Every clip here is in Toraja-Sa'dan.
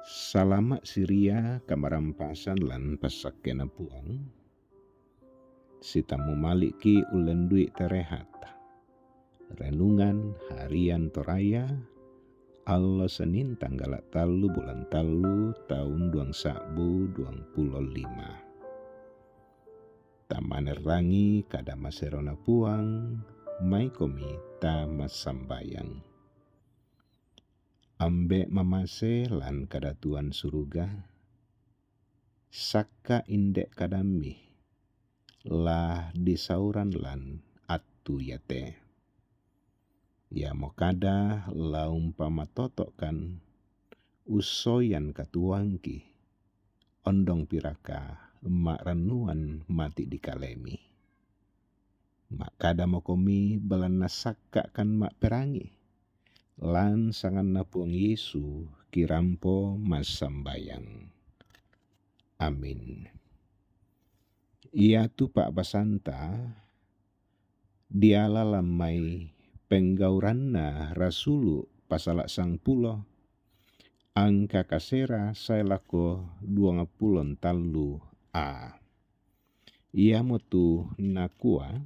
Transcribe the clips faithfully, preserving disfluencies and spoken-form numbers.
Salama' siria kamarampasan lan passakkena Puang. Sitammu mali'ki' ullendui' tarehat. Renungan Harian Toraya, allo Senin, tanggala' tallu bulan tallu taun duang sa'bu duang pulo lima. Tamanerrangi kada maserona Puang, maikomi tamassambayang. Ambe' mamase lan kadatuan suruga, sakka' inde' kadammi, la disauran lan attu iate. Iamo kada la umpamatoto'kan, ussoyan katuoangki, ondong piraka ma'rannuan mati' dikalemi. Ma'kadamokomi belanna sakka'kan ma'perangi, lan sanganna Puang Yesu kirampo massambayang. Amin. Iatu pa'basanta diala lan mai Penggauranna Rasulu' pasala' sangpulo, angka kasera sae lako duangpulo tallu a. Iamotu nakua,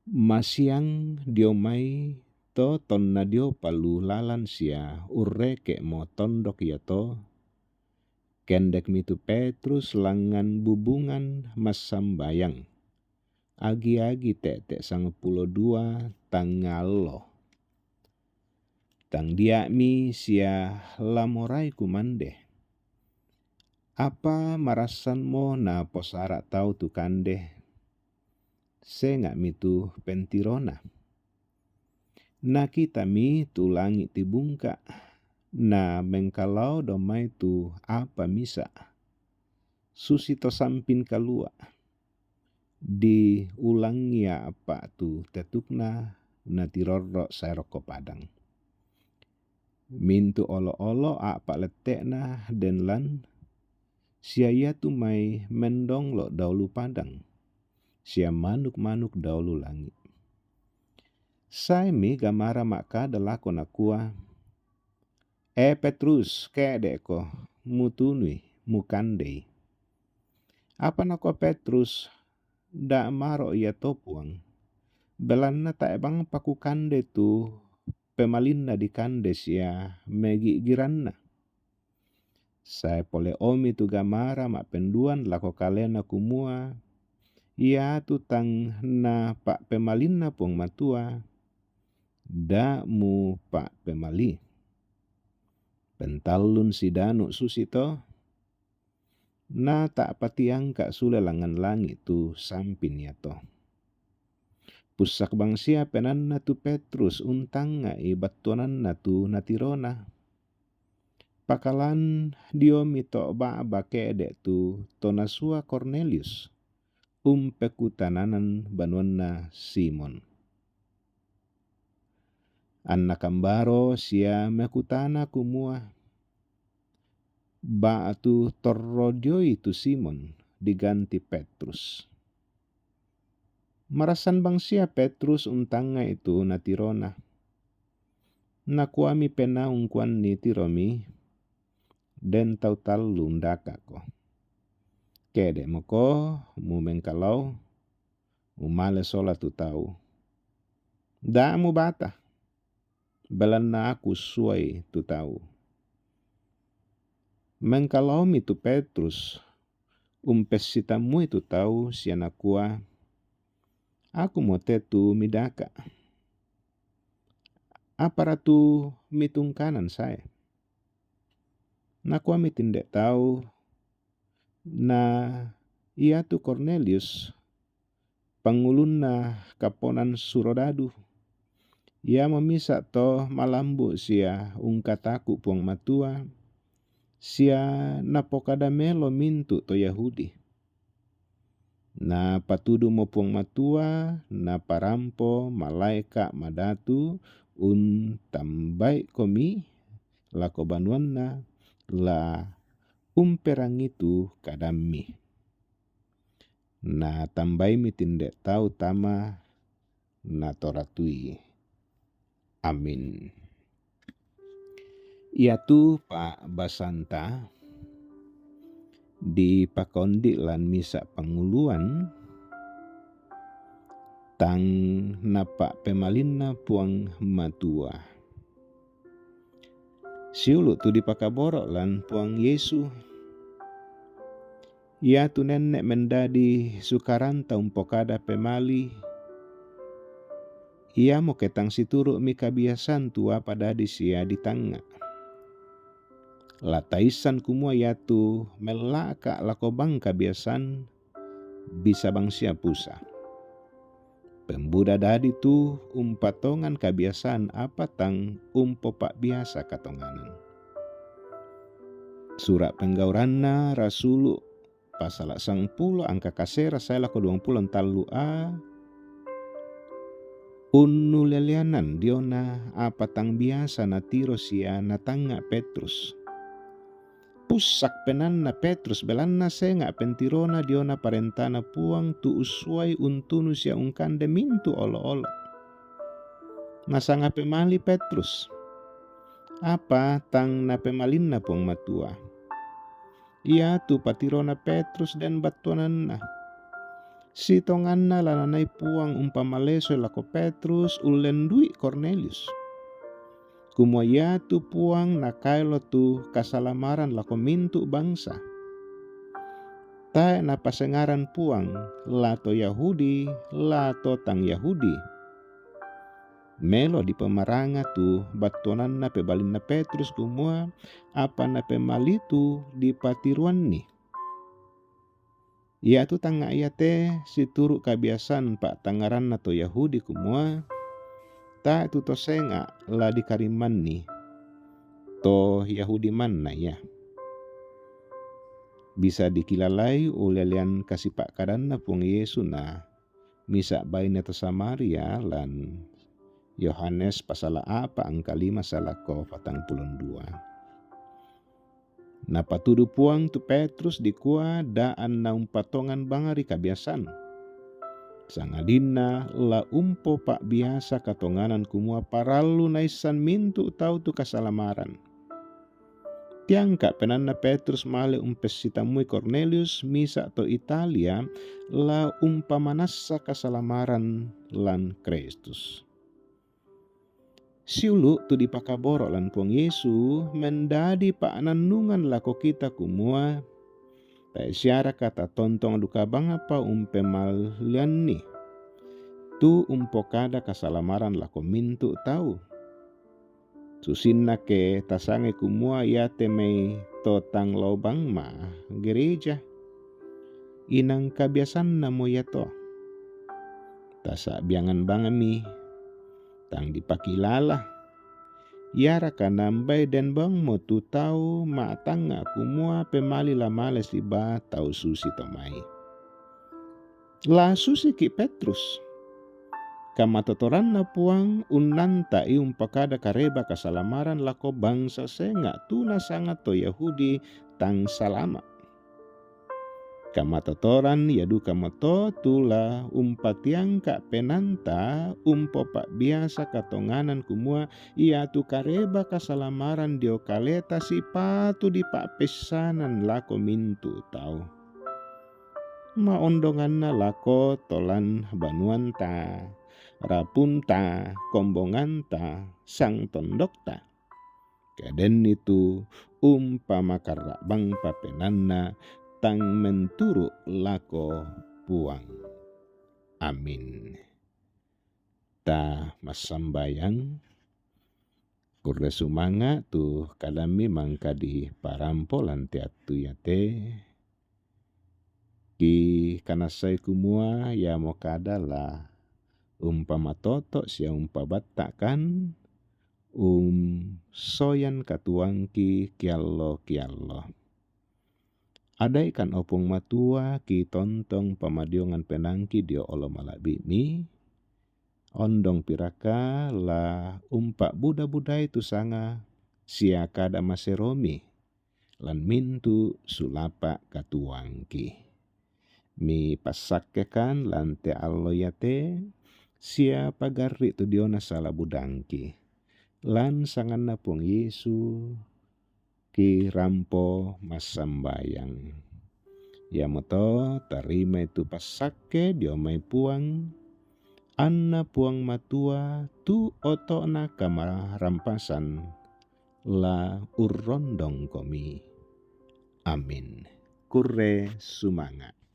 Masiang dio mai to tonna dio palu lalan sia urreke'mo tondok iato, kendekmi tu Petrus langngan bubungan massambayang, agi-agi te'te' sangpulo dua tangngaallo. Tang dia'mi sia la morai kumande. Apa marassanmo naposara' tau tu kande? Senga'mi tu pentirona. Nakitami tu langi' tibungka', na mengkalao do mai tu apa misa', susi to sampin kalua'. Diulangi apa tu tetukna natirorro sae rokko padang. Mintu' olo'-olo' apa lette'na den lan, sia iatu mai mendonglo' daulu padang, sia manuk-manuk daulu langi'. Saemi gamara ma'kada lako nakua, E Petrus, ke'de'ko, mutunui, mukandei. Apa nakua Petrus, Da' maro' iato Puang, belanna tae' bangpa kukande tu pemalinna dikande sia megi'giranna. Sae pole omi tu gamara ma'penduan lako kalena kumua, iatu tang napa'pemalinna Puang Matua, da' mupa'pemali. Pentallun sidanu' susito, na ta'patiangka' sule langngan langi' tu sampin iato. Pussak bangsia penanna tu Petrus untangnga'i battuananna tu natirona. Pakalan diomi to' ba'ba ke'de' tu to nasua Kornelius, umpekutananan banuanna Simon. Anna kambaro sia mekutana kumua, Ba'tu torro dioi tu Simon diganti Petrus. Marassan bangsia Petrus untangnga'i tu natirona. Nakuami penna ungkuanni tiromi, Den tau tallu undaka'ko. Ke'de'moko mumengkalau, mumale sola tu tau. Da' mubata, belanna aku suai tu tau. Mengkalaomi tu Petrus, umpessitammui tu tau sia nakua, Akumo te tu midaka'. Apara tu mitungkanan sae? Nakuami tinde tau, na iatu Kornelius, pangulunna kaponan surodadu, iamo misa' to malambu' sia ungkataku' Puang Matua, sia napokada melo mintu' to Yahudi. Napatudumo Puang Matua, naparampo malaeka' madatu untambai'komi lako banuanna, la umperangitu kadammi. Natambaimi tinde tau tama natoratui. Amin. Iatu pa'basanta dipakaondi' lan misa' panguluan, tang napa'pemalinna Puang Matua. Siulu' tu dipakaboro' lan Puang Yesu, iatu nenne' mendadi sukaranta umpokada pemali, iamo ke tang situru'mi kabiasan tu apa dadi sia ditangnga'. La taissan kumua iatu mella'ka' lako bang kabiasan, bisa bang sia pusa. Pembuda dadi tu umpatongan kabiasan apa tang umpopa'biasa katonganan. Sura' Penggauranna Rasulu' pasala' sangpulo angka kasera sae lako duangpulo tallu a, unnuleleanan diona apa tang biasa natiro sia natangnga' Petrus. Pussak penaanna Petrus, belanna senga' pentirona diona parentana Puang tu ussuai untunu sia ungkande mintu' olo'-olo'. Nasanga pemali Petrus, apa tang napemalinna Puang Matua. Iatu patirona Petrus den battuananna. Sitonganna la nanai Puang umpamalesoi lako Petrus ullendui Kornelius, kumua iatu Puang nakaelo tu kasalamaran lako mintu' bangsa. Tae' napasengaran Puang la to Yahudi, la to tang Yahudi. Melo dipamaranga tu battuananna pebalinna Petrus kumua apa napemali tu dipatiruanni. Iatu tangnga' iate situru' kabiasan pa'tangngaranna to Yahudi kumua, tae' tu to senga' la dikarimmanni, to Yahudi manna ia. Bisa dikilalai ulelean kasipa'kadanna Puang Yesu na misa' baine to Samaria lan Yohanes pasala' apa angka lima sae lako patang pulo dua. Napatudu Puang tu Petrus dikua da'an naumpatongan bang ri kabiasan, sangadinna la umpopa'biasa katonganan kumua parallu naissan mintu' tau tu kasalamaran. Tiangka' penaanna Petrus male umpessitammui Kornelius, misa' to Italia, la umpamanassa kasalamaran lan Kristus. Siulu' tu dipakaboro' lan Puang Yesu mendadi pa'nannungan lako kita kumua, tae' siaraka tatontong duka bang apa umpemalianni, tu umpokada kasalamaran lako mintu' tau. Susinna ke tasangai kumua iate mai to tang lao bang ma gereja, inang kabiasannamo iato. Tasa'biangan bangmi, tang dipakilala. Iaraka nambai den bangmo tu tau ma'tangnga' kumua pemali la male siba tau susi to mai? La susiki' Petrus. Kamatotoranna Puang unnanta'i umpakada kareba kasalamaran lako bangsa senga' tu nasanga to Yahudi tang salama'. Kamatotoran ia dukamoto tu la umpatiangka' penaanta umpopa'biasa katonganan kumua iatu kareba kasalamaran dio kaleta sipatu dipa'peissanan lako mintu' tau. Maondonganna lako to lan banuanta, rapunta, kombonganta, sangtondokta. Ke denni tu umpamakarra'bang papenanna tang menturu' lako Puang. Amin. Ta massambayang. Kurre sumanga' tu kadammi mangka diparampo lan te attu iate. Kikanassai kumua iamo kada la umpamatoto' sia umpabatta'kan, umsoyan katuoangki kiallo-kiallo. Adaikan, o Puang Matua, kitontong pamadiongan penaangki dio olo mala'bi'mi, ondong piraka la umpa'buda-budai tu sanga sia kada maseromi lan mintu' sulapa' katuoangki. Mipassakkekan lan te allo iate sia pagarri' tu diona sala budangki. Lan sanganna Puang Yesu, Kirampo masambayang. Iamoto tarimai tu passakke dio mai Puang, anna Puang Matua tu oto'na kamarampasan la urrondongkomi. Amin. Kurre sumanga'.